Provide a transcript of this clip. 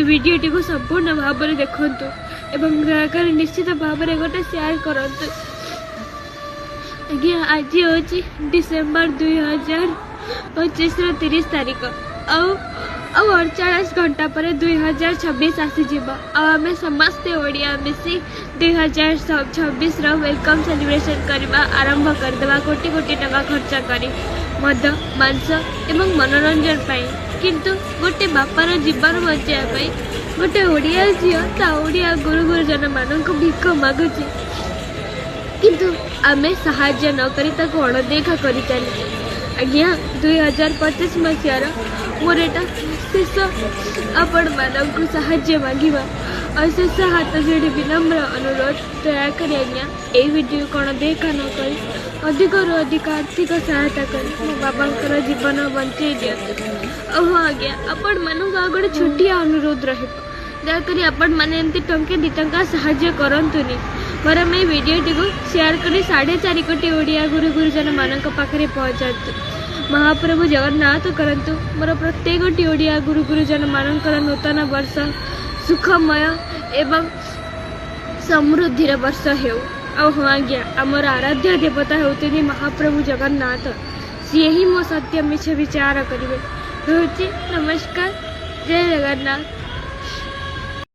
ଭିଡ଼ିଓଟିକୁ ସମ୍ପୂର୍ଣ୍ଣ ଭାବରେ ଦେଖନ୍ତୁ ଏବଂ ଦୟାକରି ନିଶ୍ଚିତ ଭାବରେ ଗୋଟେ ସେୟାର କରନ୍ତୁ। ଆଜ୍ଞା, ଆଜି ହେଉଛି ଡିସେମ୍ବର 2025ର 30 ତାରିଖ ଆଉ 48 ଘଣ୍ଟା ପରେ 2026 ଆସିଯିବ ଆଉ ଆମେ ସମସ୍ତେ ଓଡ଼ିଆ ମିଶି 2026ର welcome celebration କରିବା ଆରମ୍ଭ କରିଦେବା, କୋଟି କୋଟି ଟଙ୍କା ଖର୍ଚ୍ଚ କରି ମଦ, ମାଂସ ଏବଂ ମନୋରଞ୍ଜନ ପାଇଁ। କିନ୍ତୁ ଗୋଟେ ବାପାର ଜୀବନ ବଞ୍ଚାଇବା ପାଇଁ ଗୋଟେ ଓଡ଼ିଆ ଝିଅ ତା ଓଡ଼ିଆ ଗୁରୁ ଗୁରୁଜନମାନଙ୍କୁ ଭିକ ମାଗୁଛି, କିନ୍ତୁ ଆମେ ସାହାଯ୍ୟ ନ କରି ତାକୁ ଅଣଦେଖା କରି ଚାଲିଛେ। ଆଜ୍ଞା, 2025 ମସିହାର ମୋର ଏଇଟା ଶେଷ ଆପଣମାନଙ୍କୁ ସାହାଯ୍ୟ ମାଗିବା ଆଉ ଶେଷ ହାତ ଯୋଡ଼ି ବିନମ୍ର ଅନୁରୋଧ, ଦୟାକରି ଆଜ୍ଞା ଏଇ ଭିଡ଼ିଓକୁ ଅଣଦେଖା ନ କରି ଅଧିକରୁ ଅଧିକ ଆର୍ଥିକ ସହାୟତା କରି ମୋ ବାବାଙ୍କର ଜୀବନ ବଞ୍ଚେଇ ଦିଅନ୍ତୁ। ଆଉ ହଁ ଆଜ୍ଞା, ଆପଣମାନଙ୍କୁ ଆଉ ଗୋଟେ ଛୋଟିଆ ଅନୁରୋଧ ରହିବ, ଦୟାକରି ଆପଣମାନେ ଏମିତି ଟଙ୍କେ 2 ଟଙ୍କା ସାହାଯ୍ୟ କରନ୍ତୁନି, ବରଂ ଏଇ ଭିଡ଼ିଓଟିକୁ ସେୟାର କରି 4.5 କୋଟି ଓଡ଼ିଆ ଗୁରୁ ଗୁରୁଜନମାନଙ୍କ ପାଖରେ ପହଞ୍ଚାନ୍ତୁ। ମହାପ୍ରଭୁ ଜଗନ୍ନାଥ କରନ୍ତୁ ମୋର ପ୍ରତ୍ୟେକଟି ଓଡ଼ିଆ ଗୁରୁ ଗୁରୁଜନମାନଙ୍କର ନୂତନ ବର୍ଷ ସୁଖମୟ ଏବଂ ସମୃଦ୍ଧିର ବର୍ଷ ହେଉ। ଆଉ ହଁ ଆଜ୍ଞା, ଆମର ଆରାଧ୍ୟ ଦେବତା ହେଉଛନ୍ତି ମହାପ୍ରଭୁ ଜଗନ୍ନାଥ, ସିଏ ହିଁ ମୋ ସତ୍ୟ ମିଛ ବିଚାର କରିବେ। ରହୁଛି, ନମସ୍କାର, ଜୟ ଜଗନ୍ନାଥ।